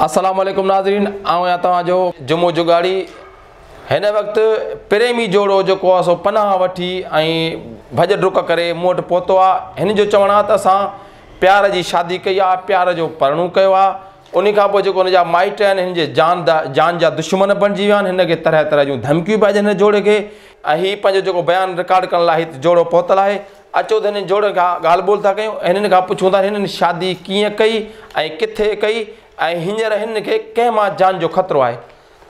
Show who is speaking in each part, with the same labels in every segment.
Speaker 1: السلام عليڪم ناظرين، آئون آهيان توهان جو جمعو جڳاڙي. هن وقت پريمي جوڙو جيڪو آهي سو پناهه وٺي ۽ ڀڄ ڊڪ ڪري مون وٽ پهتو آهي. هن جو چوڻ آهي ته اسان پيار جي شادي ڪئي آهي، پيار جو پرڻو ڪيو آهي. ان کان پوء جيڪو هن جا مائٽ آهن هن جي جان جا دشمن بڻجي ويا آهن. هن کي طرح طرح جون ڌمڪيون پيا ڏين هن جوڙي کي ۽ هي پنهنجو جيڪو بيان رڪارڊ ڪرڻ لاء هت جوڙو پهتل آهي. اچو ته هنن جوڙن کان ڳالهه ٻولهه ٿا ڪيون ۽ هنن کان پڇون ٿا هنن شادي ڪيئن ڪئي ۽ ڪٿي ڪئي ۽ هينئر هنن کي ڪنهن مان جان جو خطرو آهي.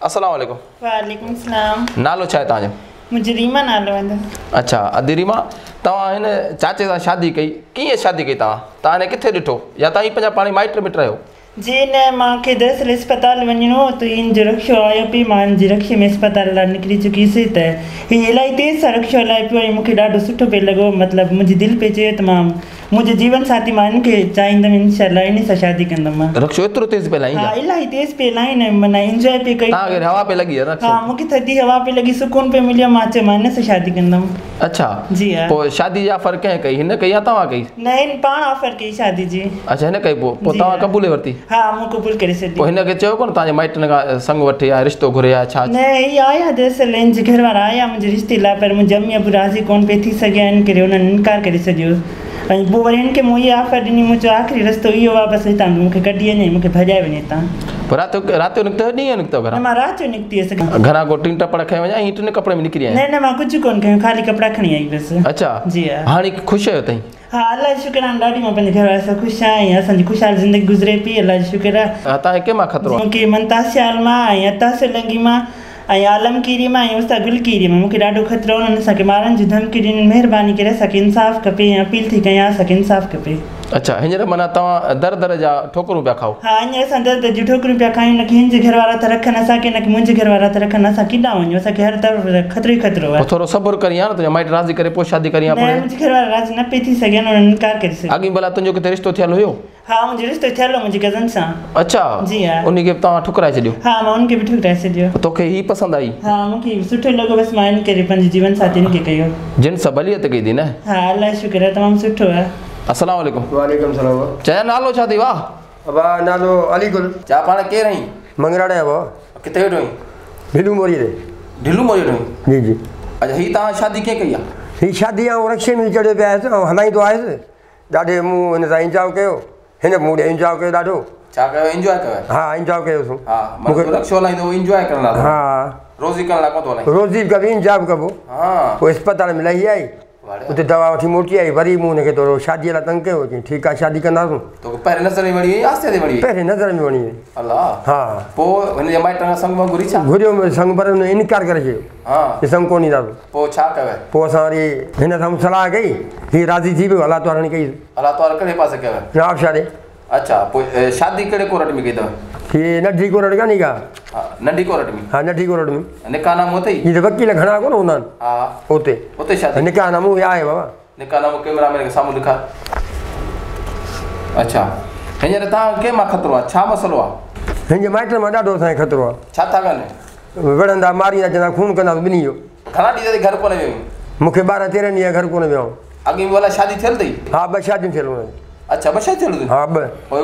Speaker 1: السلام عليڪم.
Speaker 2: وعليڪم السلام.
Speaker 1: نالو ڇا آهي توهان جو؟
Speaker 2: منهنجو ريما نالو آهي.
Speaker 1: اڇا ادي ريما، توهان هن چاچي سان شادي ڪئي، ڪيئن شادي ڪئي توهان؟ توهان هن کي ڪٿي ڏٺو يا توهين پنهنجا پاڻ مائٽ مٽ رهيو؟
Speaker 2: جي نه، مان کي دراصل اسپتال وڃڻو هو ته هن جو رڪشو آيو پئي، مان هن جي رڪشي ۾ اسپتال لاء نڪري چڪي هيس ته هي الائي تيز سان رڪشو هلائي پيو ۽ مون کي ڏاڍو سٺو پئي لڳو، مطلب منهنجي دل پئي چيو ته مان منهنجو جيون ساٿي مان هن کي چاهيندم، انشاء الله انهي سان شادي ڪندم مان.
Speaker 1: رڪشو ايترو تيز پئي هلائين
Speaker 2: ها الاهي تيز پئي هلائين ۽ معنيٰ انجواء پئي ڪيون.
Speaker 1: توهان کي هوا پئي لڳي رڪشي
Speaker 2: ها مون کي ٿڌي هوا پئي لڳي، سڪون پئي مليو، مان چيو مان هن سان شادي ڪندم.
Speaker 1: اڇا
Speaker 2: جي ها.
Speaker 1: پوء شادي جي آفر ڪنهن ڪئي، هن ڪئي يا توهان ڪئي؟
Speaker 2: نه هن پاڻ آفر ڪئي شادي جي.
Speaker 1: اڇا هن ڪئي، پوء پوء توهان قبولي ورتي؟
Speaker 2: ها مون قبول ڪري ڇڏي.
Speaker 1: پوء هن کي چيو ڪونه توهان جي مائٽن کان سڱ وٺي يا رشتو گهري يا ڇا؟
Speaker 2: نه هي آيا دراصل هن جي گهر وارا آيا منهنجي رشتي لاء پر منهنجي امي ابو راضي ڪونه پئي ٿي سگهيا ان ڪري انهن انڪار ڪري ڇڏيو ۽ پوء وري هن کي مون اها آفر ڏني مون چيو آخري رستو اهو آهي بس هتان به مون کي ڪڍي وڃ ۽ مون کي ڀڄائي وڃ هتان.
Speaker 1: پوء رات جو رات جو نڪتو آهيو ڏينهن جو نڪتو
Speaker 2: گهران؟ نه مان رات جو نڪتي هيس.
Speaker 1: گهران ڪو ٽين ٽپڙ کنيو وڃان ائين ٽن ڪپڙن ۾ نڪري آئين؟
Speaker 2: نه نه مان ڪجهه ڪونه کنيو خالي ڪپڙا کڻي آئي بس.
Speaker 1: اڇا
Speaker 2: جي ها.
Speaker 1: هاڻي خوش آهيو تئين؟
Speaker 2: ها الله جو شڪر آهي ڏاڍي مان پنهنجي گهر واري سان خوش آهيان ۽ اسان جي خوشحال زندگي گذري پئي الله جو شڪر آهي.
Speaker 1: توهان کي ڪنهن مان خطرو آهي؟
Speaker 2: مون کي ممتاز سيال مان ۽ عطا سولنگي مان ۽ عالم ڪيري مان ۽ استاد گل ڪيري مان مون کي ڏاڍو خطرو آهي انهن اسان کي مارڻ جون ڌمڪيون ڏنيون مهرباني ڪري اسان کي انصاف کپي ۽ اپيل ٿي ڪيان اسان کي انصاف کپي.
Speaker 1: اڇا هينئر معنيٰ توهان در در جا ٺوڪرون پيا کائو.
Speaker 2: ها هينئر اسان در در جون ٺوڪرون پيا کايون نه ڪي هن جي گهر وارا ٿا رکن اسان کي نه ڪي منهنجي گهر وارا ٿا رکن اسان ڪيڏانهن وڃون اسان کي هر طرف خطرو ئي خطرو آهي.
Speaker 1: پوء ٿورو صبر ڪرين ها نه تنهنجا مائٽ راضي ڪري پوء شادي ڪرين ها
Speaker 2: نه منهنجي گهر وارا راضي نه پئي ٿي سگهن انهن انڪار ڪري ڇڏيو.
Speaker 1: اڳ ۾ ڀلا تنهنجو ڪٿي رشتو ٿيل هيو؟
Speaker 2: ها منهنجو رشتو ٿيل هو منهنجي ڪزن سان.
Speaker 1: اڇا
Speaker 2: جي ها.
Speaker 1: انهي کي به توهان ٺڪرائي ڇڏيو.
Speaker 2: ها مان ان کي به ٺڪرائي ڇڏيو.
Speaker 1: پوء توکي هي پسند آئي؟
Speaker 2: ها مون کي هي سٺو لڳو بس مان ان ڪري پنهنجو جيون ساٿي ان کي ڪيو.
Speaker 1: جنس ڀلي هٿ ڪئي ٿي نه؟
Speaker 2: ها الله جو شڪر آهي تمام سٺو آهي.
Speaker 1: السلام عليڪم.
Speaker 3: وعليڪم السلام.
Speaker 1: چاچا نالو ڇا اٿئي واهه؟
Speaker 3: ابا نالو علي گل.
Speaker 1: چا پاڻ ڪير آهين؟
Speaker 3: مڱراڙي آهيان بابا.
Speaker 1: ڪٿي ويٺو آهين؟
Speaker 3: ڍلو موري تي.
Speaker 1: ڍلو موري ويٺو آهين؟
Speaker 3: جي جي.
Speaker 1: اڇا هي توهان شادي ڪيئن ڪئي آهي؟
Speaker 3: هي شادي آئون رڪشي ۾ چڙهيو پيو آيس ۽ هلائيندو آيس ڏاڍي مون هن سان انجواء ڪيو هن به مون ڏي انجواء ڪيو ڏاڍو.
Speaker 1: ڇا ڪيو انجواء ڪيو؟
Speaker 3: ها انجواء ڪيوسون.
Speaker 1: ها معنيٰ تون رڪشو هلائيندو هو انجواء ڪرڻ لاء
Speaker 3: ها
Speaker 1: روزي ڪرڻ لاء ڪونه ٿو هلائين.
Speaker 3: روزي به ڪبي انجواء به ڪبو.
Speaker 1: ها.
Speaker 3: پوء اسپتال ۾ لهي آئي اتي دوا وٺي موٽي آئي وري مون هن کي ٿورو شاديء لاء تنگ ڪيو چيائين ٺيڪ آهي شادي ڪنداسون.
Speaker 1: توکي پهرين نظر ۾ وڻي وئي آهستي آهستي وڻي وئي؟
Speaker 3: پهرين نظر ۾ وڻي وئي.
Speaker 1: الله.
Speaker 3: ها.
Speaker 1: پوء هن جي مائٽن کان سڱ وڱ گهري ڇا؟
Speaker 3: گهريو سڱ پر هن انڪار ڪري ڇڏيو.
Speaker 1: ها.
Speaker 3: چي سڱ ڪونه ڏينداسون.
Speaker 1: پوء ڇا ڪيو؟
Speaker 3: پوء اسان وري هن سان مون صلاح ڪئي هي راضي ٿي ويو الله تعاليٰ ڪئي.
Speaker 1: الله تعاليٰ ڪهڙي پاسي ڪيو؟
Speaker 3: نوابشاهه ڏي.
Speaker 1: اڇا پوء شادي ڪهڙي ڪورٽ ۾ ڪئي اٿو؟
Speaker 3: هي ننڍي ڪورٽ ڪانهي ڪا؟
Speaker 1: ها ننڍي ڪورٽ ۾.
Speaker 3: ها ننڍي ڪورٽ ۾.
Speaker 1: نڪاح نامو اٿئي؟
Speaker 3: هي ته وڪيل گهڻا ڪونه هوندا آهن.
Speaker 1: ها.
Speaker 3: اتي.
Speaker 1: اتي شادي.
Speaker 3: نڪاح نامو هي آهي بابا.
Speaker 1: نڪاح نامو ڪئميرا مين کي سامهون ڏيکار. اڇا هينئر توهان کي ڪنهن مان خطرو آهي؟ ڇا مسئلو آهي؟
Speaker 3: هن جي مائٽن مان ڏاڍو اسان کي خطرو آهي.
Speaker 1: ڇا ٿا ڪن؟
Speaker 3: وڙهندا ماريندا چوندا خون ڪنداسون ٻنهي جو.
Speaker 1: گهڻا ڏينهن تائين گهر ڪونه ويو آهين؟
Speaker 3: مون کي 12 13 ڏينهن گهر ڪونه ويو آهيان.
Speaker 1: اڳ ۾ ڀلا شادي ٿيل اٿئي؟
Speaker 3: ها ٻه شاديون ٿيل هيون.
Speaker 1: اڇا ٻه شاديون ٿيل اٿئي؟
Speaker 3: ها ٻه.
Speaker 1: پوء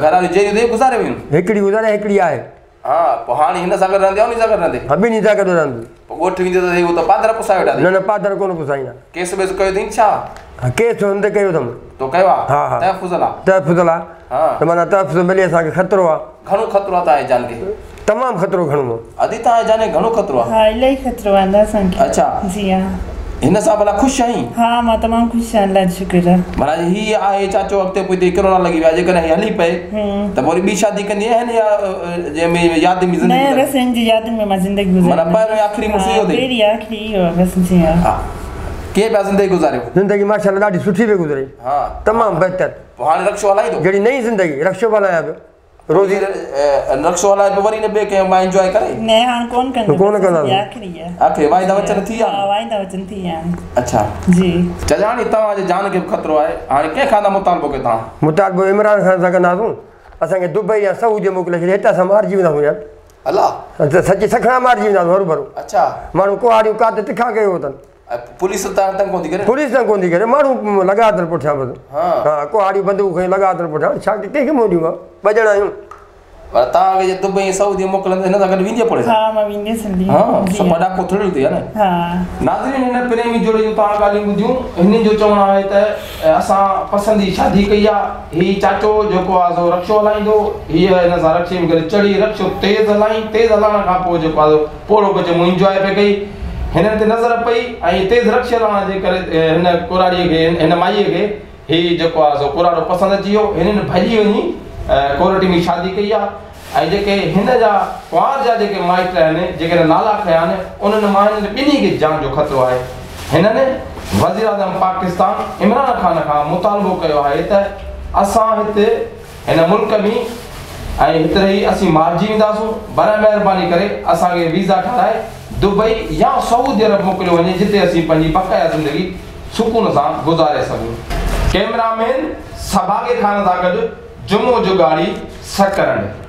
Speaker 1: گهر واريون جيئريون اٿئي گذاري ويون؟
Speaker 3: هڪڙي گذاري هڪڙي آهي.
Speaker 1: ها پوء هاڻي هن سان گڏ رهندي يا انهي سان گڏ رهندي؟
Speaker 3: ها ٻنهي سان گڏ رهندي.
Speaker 1: پوء ڳوٺ ويندي ته هو ته پادر پسائي ويٺا اٿئي.
Speaker 3: نه نه پادر ڪونه پسائيندا.
Speaker 1: ڪيس ويس ڪيو اٿئي ڇا؟
Speaker 3: ها ڪيس هن تي ڪيو اٿم.
Speaker 1: تو ڪيو آ؟
Speaker 3: ها ها.
Speaker 1: تحفظ لا؟
Speaker 3: تحفظ لا.
Speaker 1: ها.
Speaker 3: ته معنيٰ تحفظ ملي اسان کي خطرو آ.
Speaker 1: گهڻو خطرو آ توهان جي جان کي؟
Speaker 3: تمام خطرو گهڻو آ.
Speaker 1: ادي توهان جي جان کي گهڻو خطرو آ؟
Speaker 2: ها الاهي خطرو آ اسان کي.
Speaker 1: اڇا.
Speaker 2: جي ها.
Speaker 1: هن سان ڀلا خوش آهين؟
Speaker 2: ها مان تمام خوش آهيان الله جو شڪر آ.
Speaker 1: ڀلا جي هي آهي چاچو اڳتي پوئتي ڪرونا لڳي ويا جيڪڏهن هي هلي پئي ته پوء وري ٻي شادي ڪندينء هن يا جنهن ۾ ياد ۾ زندگي
Speaker 2: نه بس هن جي يادن ۾ مان زندگي گذاريندم.
Speaker 1: معنيٰ پهريون ۽ آخري مڙس اهو اٿئي؟
Speaker 2: پهرين آخري اهو آ بس جي ها.
Speaker 1: ها ڪيئن پيا زندگي گذاريو؟
Speaker 3: زندگي ماشاءالله ڏاڍي سٺي پئي گذري.
Speaker 1: ها.
Speaker 3: تمام بهتر.
Speaker 1: پوء هاڻي رڪشو هلائيندو؟
Speaker 3: جهڙي نئين زندگي رڪشو به هلايان پيو. روزي
Speaker 1: رڪشو هلائي پيو وري نه ٻئي ڪنهن مان انجواء ڪري؟
Speaker 2: نه هاڻ ڪونه ڪندو.
Speaker 3: ڪونه ڪنداسين.
Speaker 2: آخري آ.
Speaker 1: آخري واعدا وچن ٿي ويا؟
Speaker 2: ها واعدا وچن ٿي ويا آهن.
Speaker 1: اڇا.
Speaker 2: جي.
Speaker 1: چچا هاڻي توهان جي جان کي به خطرو آهي هاڻي ڪنهن کان ٿا مطالبو ڪيو توهان؟
Speaker 3: مطالبو عمران خان سان ڪنداسون اسان کي دبئي يا سعودي موڪلي ڇڏي هت اسان مارجي وينداسون يار.
Speaker 1: الله.
Speaker 3: سچي سکڻا مارجي وينداسون هروڀرو.
Speaker 1: اڇا.
Speaker 3: ماڻهو ڪهاڙيون ڪات تکا ڪيو اٿن.
Speaker 1: پوليس تان تنگ ڪونه ٿي ڪري؟
Speaker 3: پوليس تنگ ڪونه ٿي ڪري، ماڻهو لڳا اٿن پٺيان بس.
Speaker 1: ها.
Speaker 3: ها، ڪهاڙيون بندوق کڻي لڳا اٿن پٺيان، ڇا ڪنهن کي منهن ڏيون؟ ٻه ڄڻا آهيون.
Speaker 1: پر توهان کي جي دبئي ۽ سعودي موڪلن ته هن سان گڏ ويندينء پوڙهي سان؟
Speaker 2: ها مان وينديس هلي.
Speaker 1: ها صفا ڏاڪو ٿڙيل اٿئي ها نه؟
Speaker 2: ها.
Speaker 1: ناظرين هن پريمي جوڙي جون توهان ڳالهيون ٻڌيون هنن جو چوڻ آهي ته اسان پسندي شادي ڪئي آ هي چاچو جيڪو آ سو رڪشو هلائيندو هيء هن سان رڪشي ۾ گڏ چڙهي رڪشو تيز هلائين تيز هلائڻ کان پوء جيڪو آ سو پوڙهو به چي مون انجواء پئي ڪئي هنن تي نظر پئي ۽ تيز رڪشي هلائڻ جي ڪري هن ڪراڙيء کي هن مائيء کي هي جيڪو آ سو ڪراڙو پسند اچي ويو. هنن ڀڄي وڃي ڪورٽ ۾ شادي ڪئي آ ۽ جيڪي هن جا ڪنوار جا جيڪي مائٽ آهن جيڪي هن نالا کنيا آهن انهن مان هنن ٻنهي کي جان جو خطرو آهي. هنن وزيراعظم پاڪستان عمران خان کان مطالبو ڪيو آهي ته اسان هت هن ملڪ ۾ ۽ هت رهي اسين مارجي وينداسون براء مهرباني ڪري اسان کي ويزا ٺاهرائي دبئي يا سعودي عرب موڪليو وڃي جتي اسين پنهنجي بقايا زندگي سڪون سان گذاري سگهون. ڪئميرا مين سڀاڳي خان سان گڏ جمعو جڳاڙي، سڪرنڊ.